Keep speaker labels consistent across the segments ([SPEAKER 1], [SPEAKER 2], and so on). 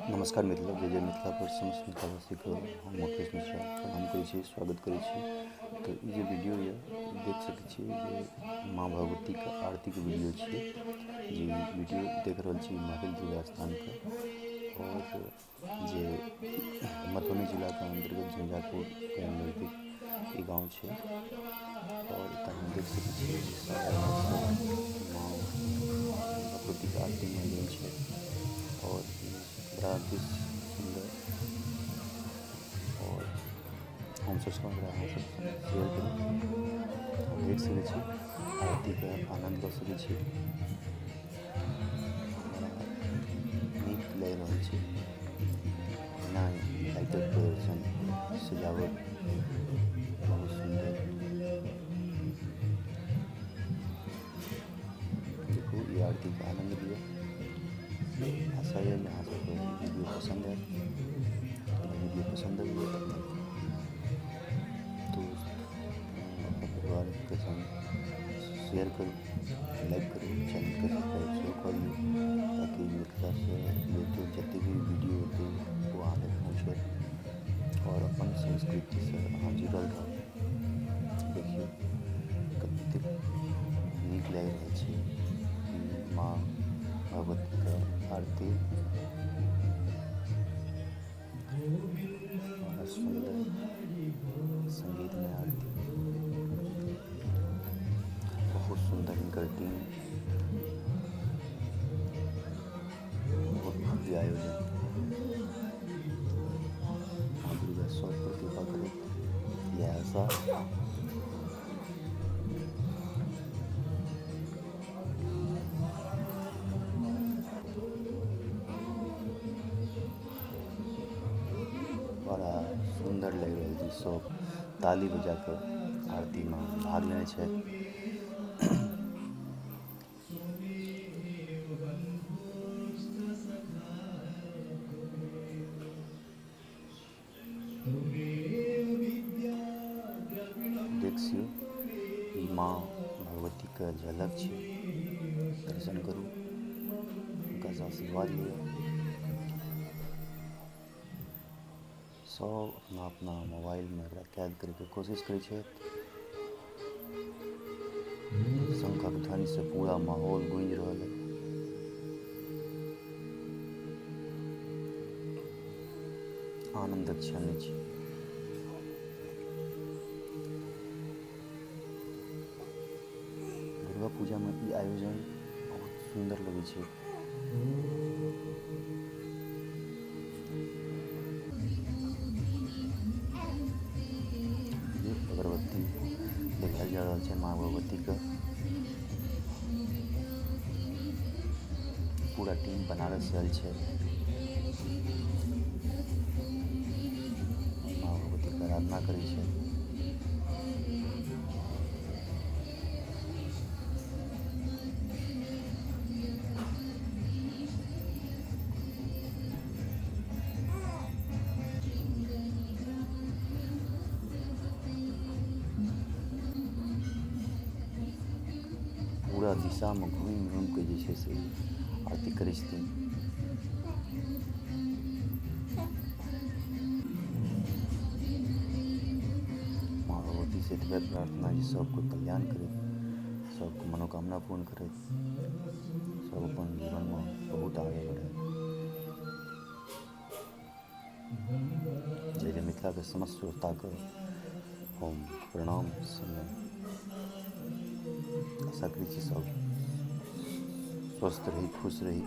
[SPEAKER 1] नमस्कार मिथिला, जय जय मिथिला पर समस्त मिथिलावासीके हम मुकेश मिश्रा प्रणाम करै छी, स्वागत करै छी। तऽ ई जे वीडियो यऽ देख सकै छियै जे माँ भगवतीके आरतीके वीडियो छियै। जे वीडियो देख रहल छी महल दुर्गा स्थानके और जे मधुबनी जिलाके अन्तर्गत झंझारपुरके नजदीक ई गाँव छै। और एतऽ अहाँ देख सकै छियै जे सारा सब माँ भगवतीके आरतीमे लीन छै और बड़ा दृश्य सुन्दर। और हम सोचलहुँ एकरा अहाँ सब शेयर करी। देख सकै छी, आरतीके आनन्द लऽ सकै छी। बड़ा नीक लागि रहल छै। एना लाइटक प्रदर्शन, सजावट बहुत सुन्दर। देखू, ई आरतीके आनन्द लिअ। आशा यऽ जे अहाँ सबके वीडियो पसन्द आयत। वीडियो पसन्द आबि तऽ अपना दोस्त, अपन परिवारके संग शेयर करू, लाइक करू, चैनलके सब्सक्राइब सेहो कऽ लियौ, ताकि मिथिलासँ रिलेटेड जते भी वीडियो हेतै ओ अहाँ तक पहुँचत और अपन संस्कृतिसँ अहाँ जुड़ल रहब। देखियौ कतेक नीक लागि रहल छै माँ भगवतीके आरती। बड़ा सुन्दर संगीतमय आरती, बहुत सुन्दर हिनकर टीम, बहुत भव्य आयोजन। माँ दुर्गा सब पर कृपा करत, इएह आशा। बड़ा सुन्दर लागि रहल छै। सब ताली बजा कऽ आरतीमे भाग लेने छथि। देख सियौ, ई माँ भगवतीके झलक छै। दर्शन करू, हुनकासँ आशीर्वाद लिअ। सब अपना अपना मोबाइलमे एकरा कैद करैके कोशिश करै छथि। शंखक ध्वनिसँ पूरा माहौल गूंजि रहल है। आनन्दक क्षण अछि। दुर्गा पूजामे ई आयोजन बहुत सुन्दर लगै छै। ये अगरबत्ती देखायल जा रहल छै माँ भगवतीके। पूरा टीम बनारस से आयल छै। माँ भगवतीके आराधना करै छै। पूरा दिशामे घूमि घूमि के जे छै से आरती करै छथिन। माँ भगवती से एतबे प्रार्थना जे सबके कल्याण करैत, सबके मनोकामना पूर्ण करैत, सब अपन जीवनमे बहुत आगे बढ़े। जय जय मिथिलाके समस्त श्रोताके हम प्रणाम संगे आशा करै छी सब स्वस्थ रही, खुश रही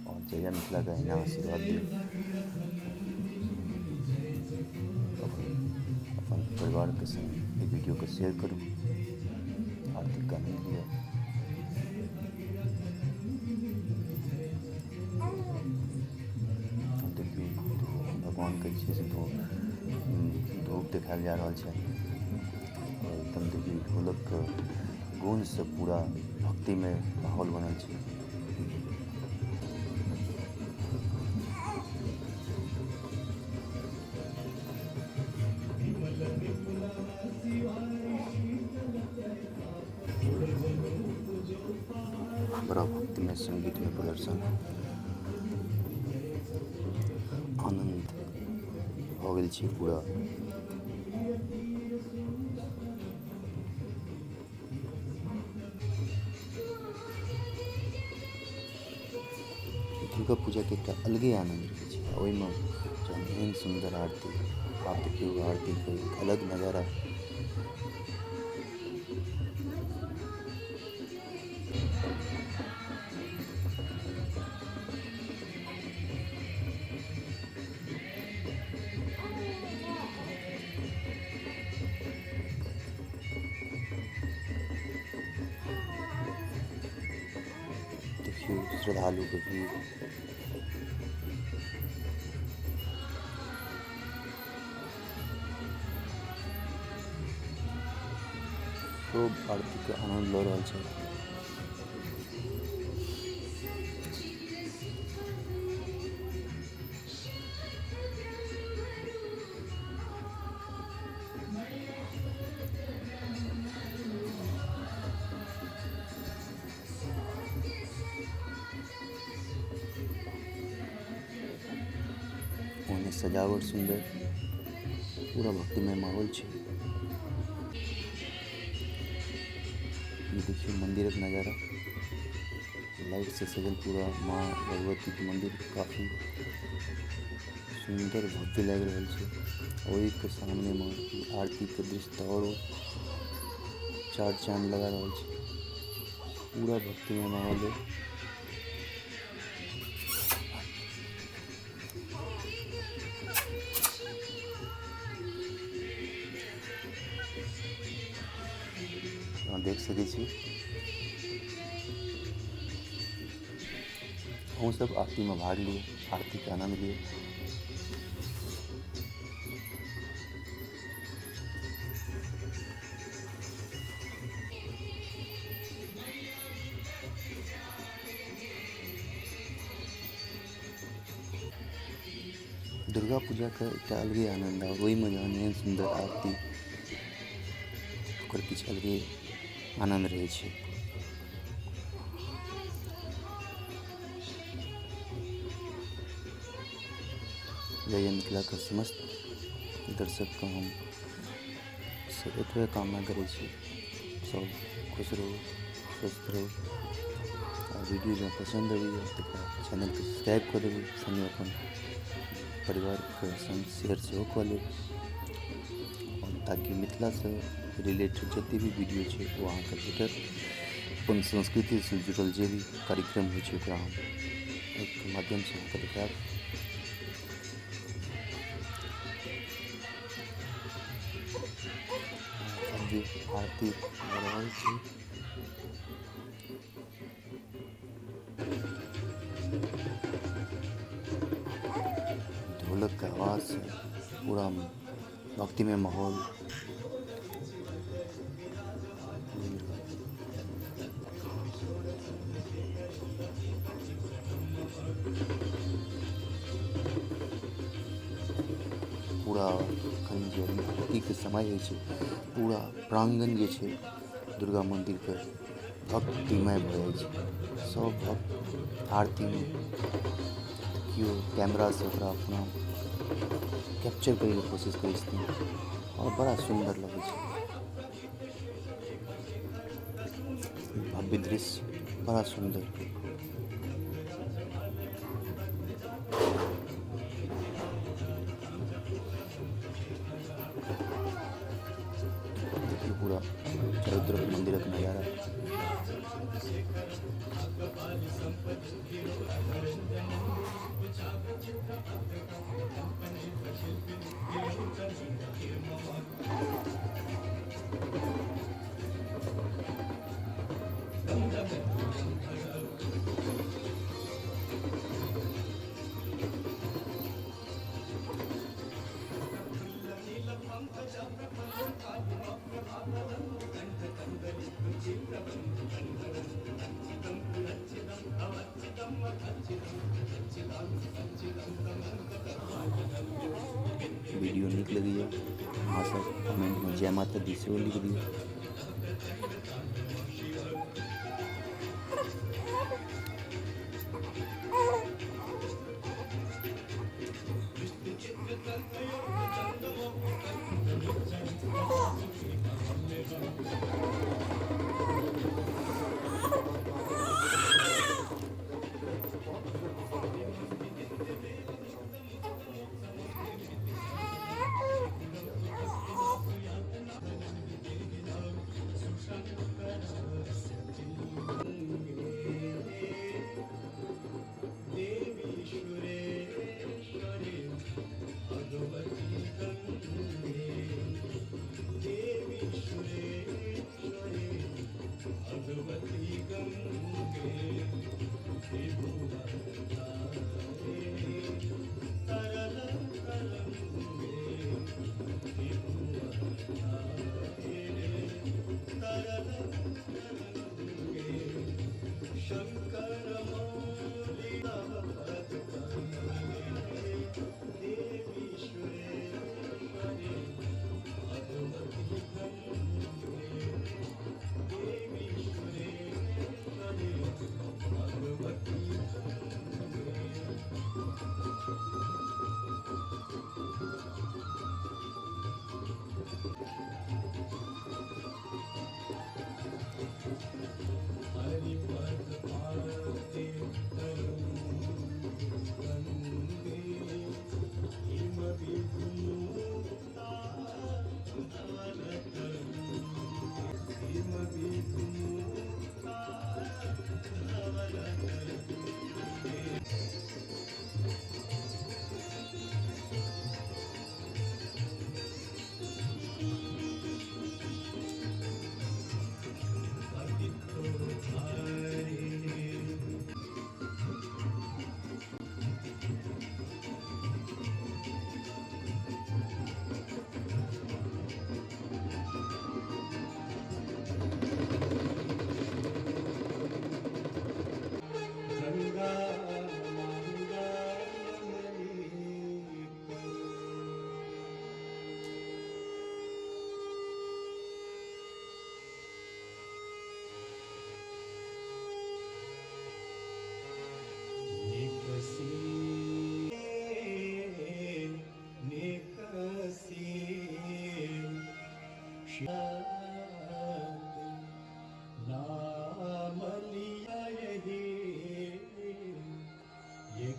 [SPEAKER 1] और जय जय मिथिलाके अहिना आशीर्वाद दियौ। अपन परिवारके संग ई वीडियोके शेयर करू, आरतीके आनन्द लिअ। देखियौ, भगवानके जे छै से धूप देखायल जा रहल छै और एकदम देखियौ ढोलकके गूंजसँ पूरा भक्तिमय माहौल बनल छै। बड़ा भक्तिमय संगीतमय प्रदर्शन। आनंद भऽ गेल छै पूरा। दुर्गा पूजा के एकटा अलगे आनंद रहे छै। ओहिमे जहन एहन सुन्दर आरती, आब देखियौ आरती के एक अलग नजारा। देखियौ श्रद्धालु के भीड़। सब आरती के आनंद लऽ रहल छै। ओहने सजावट सुंदर, पूरा भक्तिमय माहौल छै। ये देखियो मंदिरक नजारा, लाइट से सजल पूरा माँ भगवती के मंदिर काफी सुंदर भव्य लाग रहल छै। ओहि के सामने में आरती के दृश्य और चार चांद लगा रहल छै। पूरा भक्तिमय माहौल है। अहाँ देख सकै छी। अहूँ सब आरती में भाग लिअ, आरती के आनंद लिअ। दुर्गा पूजा के एकटा अलगे आनंद आ ओहिमे जहन एहन सुंदर आरती, ओकर किछु अलगे आनंद रहै छै। जय मिथिला के समस्त दर्शक के हम से एतबे कामना करै छी, सब खुश रहू, स्वस्थ रहू। आ वीडियो जँ पसंद अबैया तऽ चैनल के सब्सक्राइब कऽ देबै, संगे अपन परिवार के संग शेयर सेहो कऽ लेब, और ताकि मिथिला से रिलेटेड जते भी वीडियो छै ओ अहाँके भेटत। अपन संस्कृति से जुड़ल जे भी कार्यक्रम होइ छै ओकरा हम एहिके माध्यम से अहाँके देखायब। भव्य आरती भऽ रहल छै। ढोलक के आवाज से पूरा भक्तिमय माहौल। पूरा अखन जे आरती के समय होइ छै, पूरा प्रांगण जे छै दुर्गा मंदिर के भक्तिमय भऽ जाइ छै। सब भक्त आरती में केओ कैमरा से ओकरा अपना कैप्चर करे के कोशिश करै छथिन और बड़ा सुंदर लगै छै। भव्य दृश्य, बड़ा सुंदर। देखिए पूरा चारों तरफ मंदिरक नजारा। वीडियो नीक लगैया अहाँ सब कमेंट में जय माता दी सेहो लिख दियौ।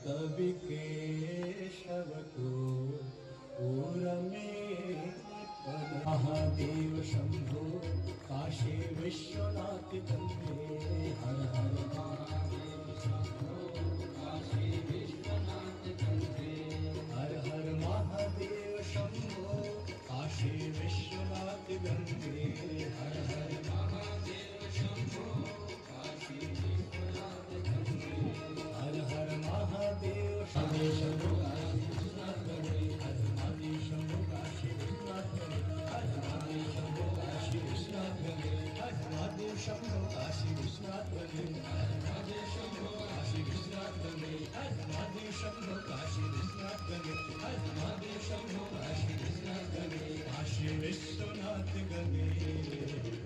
[SPEAKER 2] कवि केशव को में महादेव शंभो काशी विश्वनाथ गंगे हर हर महादेव शंभो काशी विश्वनाथ गंगे हर हर महादेव शंभो काशी विश्वनाथ गंगे हर हर महादेव शंभो काशी विश्वनाथ गंगे हर हर महादेव शंभो काशी विश्वनाथ गंगे हर महादेव शंभो काशी विश्वनाथ गंगे हर महादेव शंभो काशी विश्वनाथ गंगे हर महादेव शंभो काशी विश्वनाथ गंगे हर महादेव शंभो काशी विश्वनाथ गंगे हर महादेव शंभो काशी विश्वनाथ गंगे हर महादेव शंभो काशी विश्वनाथ गंगे काशी विश्वनाथ गंगे।